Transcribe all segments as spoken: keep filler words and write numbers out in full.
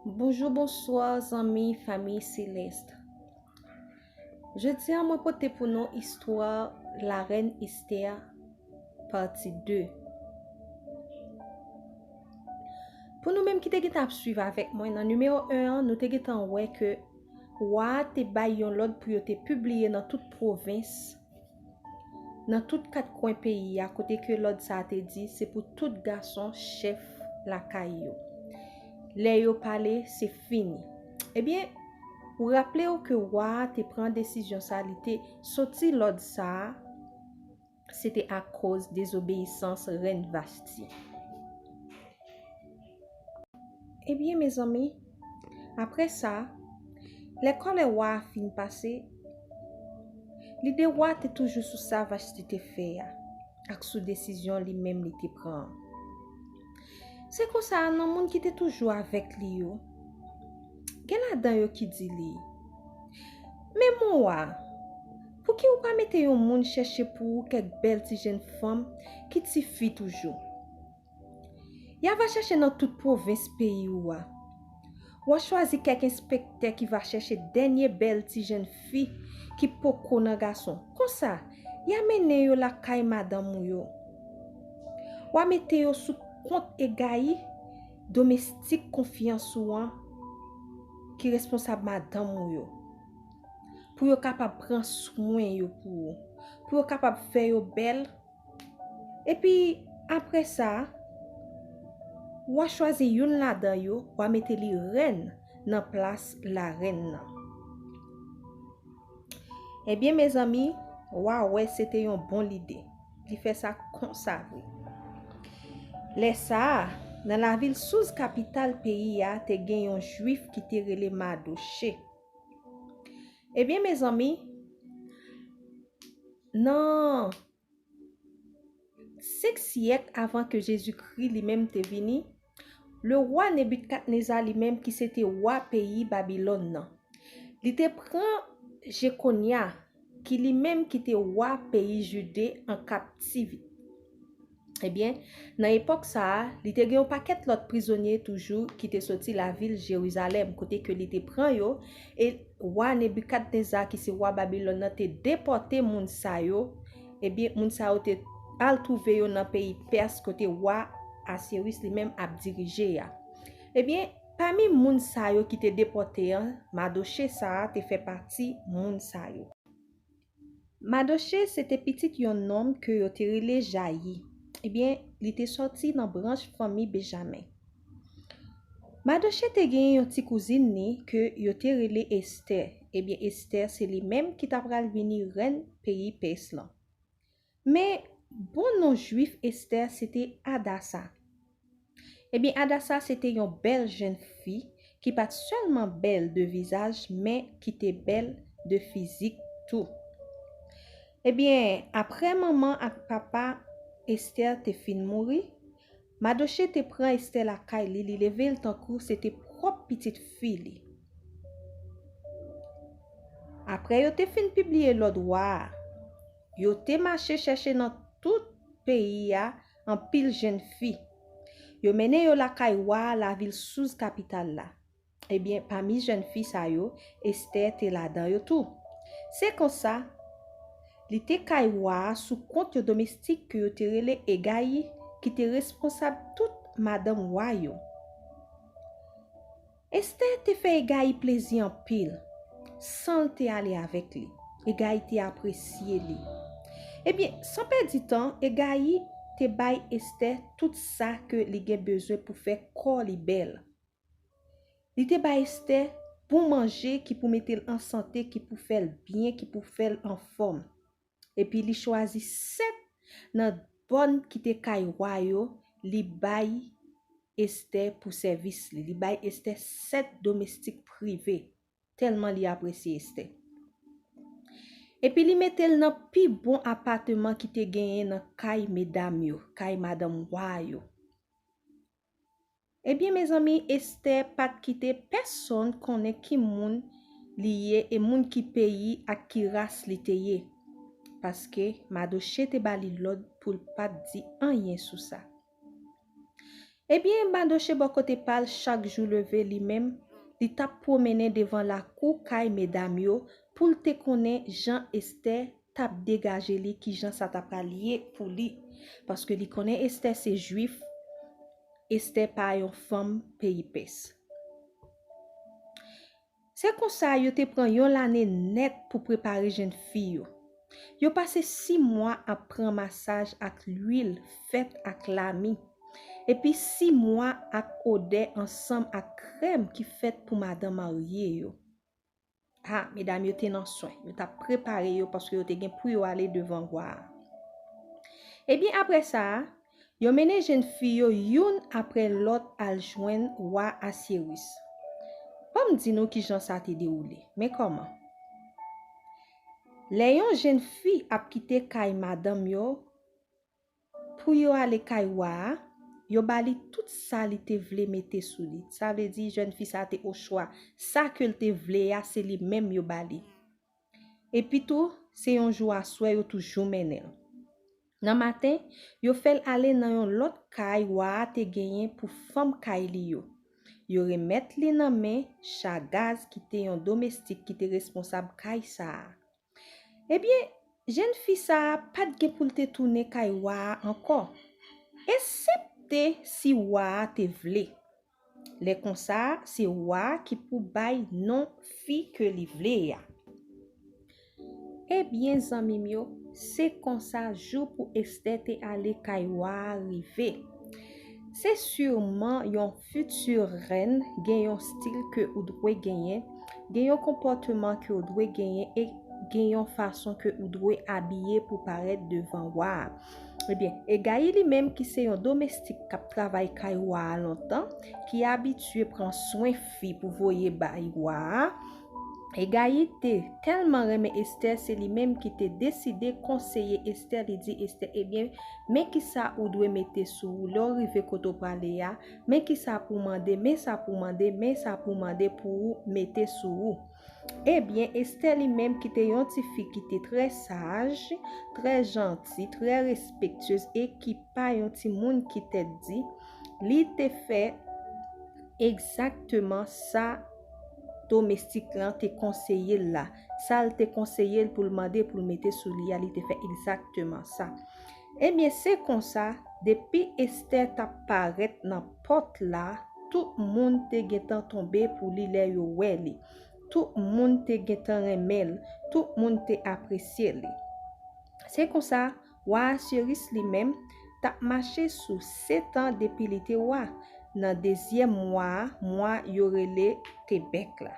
Bonjou, bonswa, zanmi, fanmi selès. Jodi a, mwen pote pou nou istwa Larèn Estè, pati de. Pou nou menm ki te gentan ap swiv avèk mwen, nan nimewo en an, nou te gentan wè ke wa a te bay yon lòd pou yo te pibliye nan tout pwovens, nan tout kat kwen peyi a, kote ke lòd sa a te di se pou tout gason chèf lakay yo. Lè yo pale, se fini. Ebyen, ou raple w ke wa a te pran desizyon sa, li te soti lòd sa a, se te akoz dezobeyisans rèn Vashti. Ebyen, mezanmi, apre sa, lè kòlè wa a fin pase, lide wa a te toujou sou sa Vashti te fè a, ak sou desizyon li menm li te pran an. Se konsa, nan moun ki te toujou avèk li yo, gen ladan yo ki di li, "Men mon wa, pouki ou pa mete yon moun chèche pou ou kèk bèl ti jenn fanm ki tifi toujou? Y a va chèche nan tout pwovens peyi ou a. W a chwazi kèk enspektè ki va chèche dènye bèl ti jenn fi ki poko nan gason. Konsa, y a mennen yo lakay madanm ou yo. W a mete yo sou kont Egayi, domestik konfyans ou an, ki responsab madanm ou yo, pou yo kapab pran swen yo pou ou, pou yo kapab fè yo bèl. Epi, apre sa, w a chwazi youn ladan yo, w a mete li rèn nan plas larèn nan." Ebyen, mezanmi, wa wè se te yon bon lide. Li fè sa konsa vre. Lè sa a, nan lavil Souz, kapital peyi a, te gen yon Jwif ki te rele Madoche. Ebyen, mezanmi, nan senk syèk avan ke Jezikri li menm te vini, le wa Nebikadneza li menm, ki se te wa peyi Babilòn nan, li te pran Jekonya, ki li menm ki te wa peyi Jide, an kaptivite. Ebyen, nan epòk sa a, li te gen yon pakèt lòt prizonye toujou ki te soti lavil Jerizalèm, kote ke li te pran yo, e wa Nebikadneza, ki se wa Babilòn nan, te depòte moun sa yo. Ebyen, moun sa yo te al twouve yo nan peyi Pès, kote wa Asiris li menm ap dirije a. Ebyen, pami moun sa yo ki te depòte an, Madoche sa a te fè pati moun sa yo. Madoche se te pitit yon nonm ke yo te rele Jayi. Ebyen, li te sòti nan branch fanmi Benjamen. Madoche te gen yon ti kouzin ni ke yo te rele Estè. Ebyen, Estè se li menm ki ta pral vini rèn peyi Pès lan. Men, bon non Jwif Estè se te Adasa. Ebyen, Adasa se te yon bèl jenn fi ki pa t sèlman bèl de vizaj, men ki te bèl de fizik tou. Ebyen, apre manman ak papa Estè te fin mouri, Madoche te pran Estè lakay li, li leve l tankou se te pwòp pitit fi li. Apre yo te fin pibliye lòd wa a, yo te mache chèche nan tout peyi a anpil jenn fi. Yo mennen yo lakay wa a, lavil Souz, kapital la. Ebyen, pami jenn fi sa yo, Estè te ladan yo tou. Se konsa, li te kay wa a sou kont yon domestik ke yo te rele Egayi, ki te responsab tout madanm wa yo. Estè te fè Egayi plezi anpil, san l te ale avèk li. Egayi te apresye li. Ebyen, san pèdi tan, Egayi te bay Estè tout sa ke li gen bezwen pou fè kò li bèl. Li te bay Estè bon manje ki pou mete l an sante, ki pou fè l byen, ki pou fè l anfòm. Epi li chwazi sèt nan bòn ki te kay wa yo, li bay Estè pou sèvis li. Li bay Estè sèt domestik prive, tèlman li apresye Estè. Epi li mete l nan pi bon apateman ki te genyen nan kay medam yo, kay madanm wa yo. Ebyen, mezanmi, Estè pa t kite pèsonn konnen ki moun li ye e moun ki peyi ak ki ras li te ye, paske Madoche te ba li lòd pou l pa t di anyen sou sa. Ebyen, Madoche bò kote pa l, chak jou leve li menm, li t ap pwomennen devan lakou kay medam yo pou l te konnen jan Estè t ap degaje li, kijan sa ta pral ye pou li. Paske li konnen Estè se Jwif, Estè pa yon fanm peyi Pès. Se konsa yo te pran yon lane nèt pou prepare jèn fi yo. Yo pase sis mwa ap pran masaj ak lwil fèt ak lami, epi sis mwa ak odè ansanm ak krèm ki fèt pou madan marye yo. Ha, medam yo te nan swen. Yo t ap prepare yo paske yo te gen pou yo ale devan wa a. Ebyen, apre sa a, yo mennen jèn fi yo youn apre lòt al jwenn wa Asyeris. Ban m di nou kijan sa te dewoule. Men kòman. Lè yon jèn fi ap kite kay madanm yo pou yo ale kay wa a, yo ba li tout sa li te vle mete sou li. Sa vle di, jèn fi sa a te ochwa. Sa ke l te vle a, se li menm yo ba li. Epi tou, se yon jou aswè yo toujou mennen l. Nan maten, yo fè l ale nan yon lòt kay wa a te genyen pou fanm kay li yo. Yo remèt li nan men Chagaz ki te yon domestik ki te responsab kay sa a. Ebyen, jèn fi sa a pa t gen pou l te tounen kay wa a ankò, esepte si wa a te vle. Lè konsa, se wa a ki pou bay non fi ke li vle a. Ebyen, zanmi m yo, se konsa jou pou Estè te ale kay wa a rive. Se siman yon fiti rèn gen yon stil ke ou dwe genyen, gen yon konpòteman ke ou dwe genyen e gen yon fason ke ou dwe abiye pou parèt devan wa a. Ebyen, Egayi li menm ki se yon domestik k ap travay kay wa a lontan, ki abitye pran swen fi pou voye bay wa a, Egayi te tèlman renmen Estè, se li menm ki te deside konseye Estè, li di Estè, ebyen, men kisa ou dwe mete sou ou lè w rive kote w prale a, men kisa pou w mande, men sa pou w mande, men sa pou w mande pou w mete sou ou. Ebyen, Estè li menm ki te yon ti fi ki te trè saj, trè janti, trè respektyez e ki pa yon timoun ki tèt di, li te fè egzakteman sa domestik lan te konseye l la. Sa l te konseye l pou l mande pou l mete sou li a, li te fè egzakteman sa. Ebyen, se konsa, depi Estè t ap parèt nan pòt la, tout moun te gentan tonbe pou li lè yo wè li. Tout moun te gentan renmen l, tout moun te apresye li. Se konsa, wa Asyeris li menm t ap mache sou sèt an depi li te wa, nan dezyèm mwa a, mwa yo rele Tebèk la.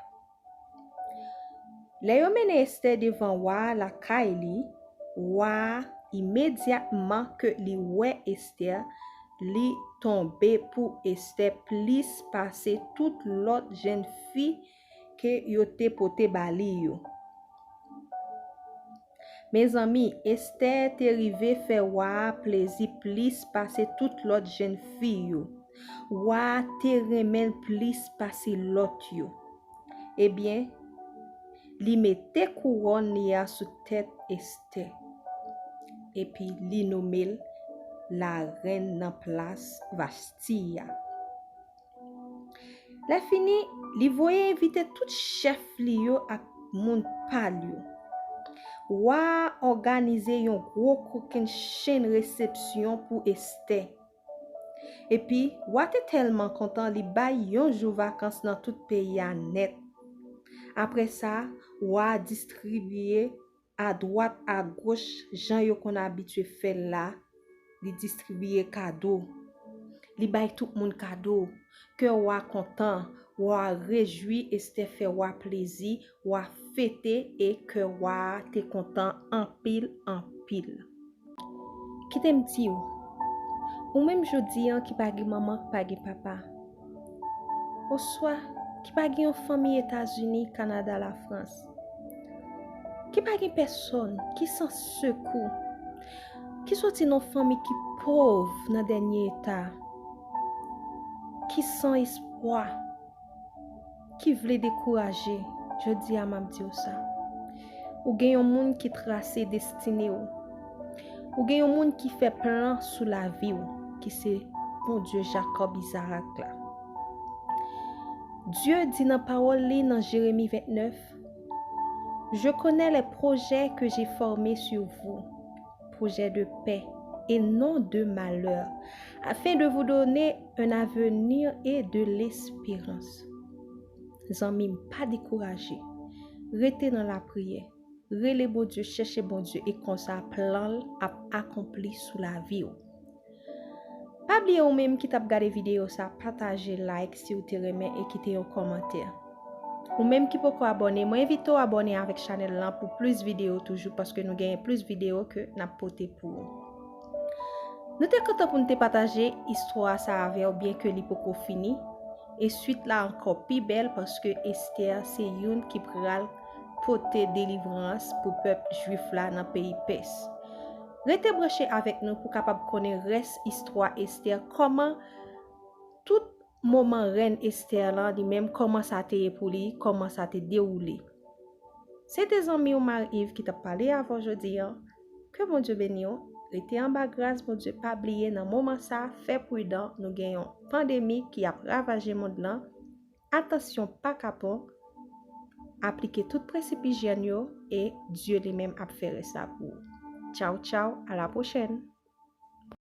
Lè yo mennen Estè devan wa a lakay li, wa a, imedyatman ke li wè Estè, li tonbe pou Estè plis pase tout lòt jèn fi ke yo te pote ba li yo. Mezanmi, Estè te rive fè wa a plezi plis pase tout lòt jèn fi yo. Wa a te renmen l plis pase lòt yo. Ebyen, li mete kouwòn li a sou tèt Estè, epi li nome l larèn nan plas Vasti a. Lèfini, li voye envite tout chèf li yo ak moun pa l yo. Wa a òganize yon gwo kokennchenn resepsyon pou Estè. Epi, wa te tèlman kontan, li bay yon jou vakans nan tout peyi a nèt. Apre sa, wa a distribiye adwat agoch jan yo konn abitye fè l la, li distribiye kado. Li bay tout moun kado. Kè wa kontan, wa rejwi, Estè fè wa plezi, wa fete e kè wa a te kontan anpil, anpil. Kite m di w, ou menm jodi an ki pa gen manman, ki pa gen papa, oswa ki pa gen yon fanmi Etazini, Kanada, Lafrans, ki pa gen pèsòn, ki san sekou, ki soti nan fanmi ki pòv nan dènye eta, ki san espwa, ki vle dekouraje, jodi a m ap di w sa. Ou gen yon moun ki trase destine w. Ou gen yon moun ki fè plan sou lavi w, ki se Bondye Jakòb, Izarak la. Dye di nan pawòl li nan Jeremi vennèf, Je connais les projets que j'ai formés sur vous, projets de paix et non de malheur, afin de vous donner un avenir et de l'espérance. Zanmi m, pa dekouraje. Rete nan lapriyè. Rele Bondye, chèche Bondye, e konsa plan l ap akonpli sou lavi w. Pa bliye ou menm ki t ap gade videyo sa, pataje, like si w te renmen e kite yon kòmantè. Ou menm ki poko abòne, mwen envite w abòne avèk chanèl lan pou plis videyo toujou, paske nou genyen plis videyo ke n ap pote pou ou. Nou te kontan pou n te pataje istwa sa avè w, byen ke li poko fini. E swit la ankò pi bèl, paske Estè se youn ki pral pote delivrans pou pèp jwif la nan peyi Pès. Rete branche avèk nou pou kapab konnen rès istwa Estè, kòman tout moman rèn Estè lan, li menm, kòman sa te ye pou li, kòman sa te dewoule. Se te zanmi w Marie Yves ki t ap pale avè w jodi an. Ke Bondye beni w. Rete anba gras Bondye. Pa bliye, nan moman sa, fè pridan. Nou gen yon pandemi ki ap ravaje mond lan. Atansyon pa kapon. Aplike tout prensip ijyèn yo e Dye li menm ap fè rès la pou ou. Tchaw, tchaw, a la pwochèn.